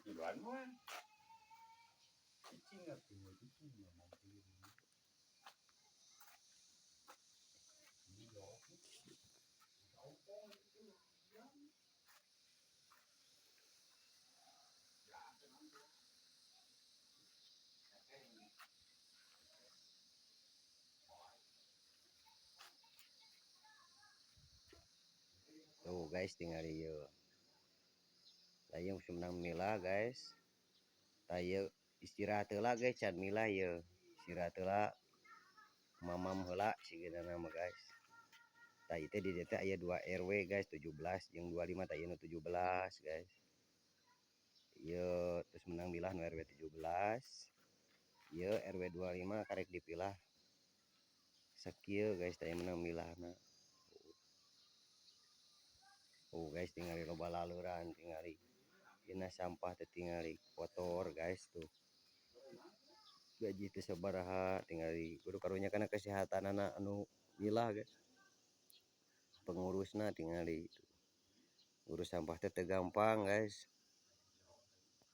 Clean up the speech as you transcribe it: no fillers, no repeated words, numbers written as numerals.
Kiloan mah. Cicing atuh, cicing mah mampir. Iya. Tuh guys, tinggal ieu. Tah, ieu geus menang milah, guys. Tah, ieu istirahat heula, guys, can milah ieu. Istirahat heula. Mamam heula sigana mah, guys. Tah, ieu teh di dieu teh aya 2 RW, guys, 17 jeung 25. Tah, ieu nu 17, guys. Ieu terus menang milah nu RW 17. Ieu RW 25 karek dipilah. Sakieu, guys, tah menang milahna. Oh guys, tingali loba laleuran, tingali. Dina sampah teh tingali kotor, guys, tuh. Gaji teh sabaraha tingali, kudu karunya kana kesehatanana anu milah, guys. Pengurusna tingali tuh. Ngurus sampah teh teu gampang, guys.